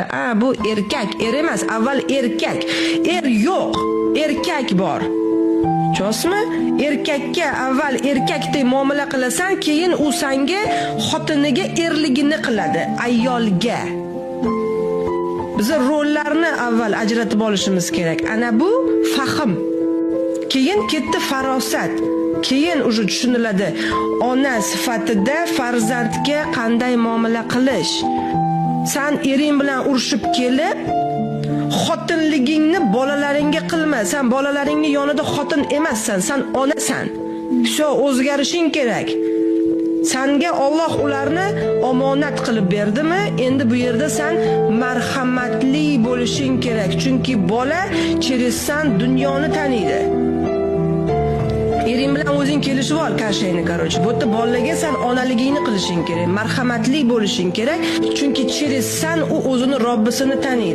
A, bu erkak, er emas, avval erkak. Er yo'q, erkak bor. Tushunasizmi? Erkakka avval erkakdek muomala qilasan, keyin u sanga, xotiniga erligini qiladi, ayolga. Biz rollarni avval ajratib olishimiz kerak. Ana bu fahm. Keyin ketdi farosat. Keyin уже tushuniladi ona sifatida farzandga qanday muomala qilish. San ering bilan urushib kelib, xotinligingni bolalaringga qilma. San bolalaringni yonida xotin emassan, san onasan. Всё, o'zgarishing kerak. Sanga Alloh ularni omonat qilib berdimi? Endi bu yerda san marhamatli bo'lishing kerak. Chunki bola через san dunyoni taniydi. Ering bilan o'zing kelishib ol каша ni, короче. Bu yerda bolalarga san onaligingni qilishing kerak, marhamatli bo'lishing kerak, chunki через san u o'zini Robbisini taniydi.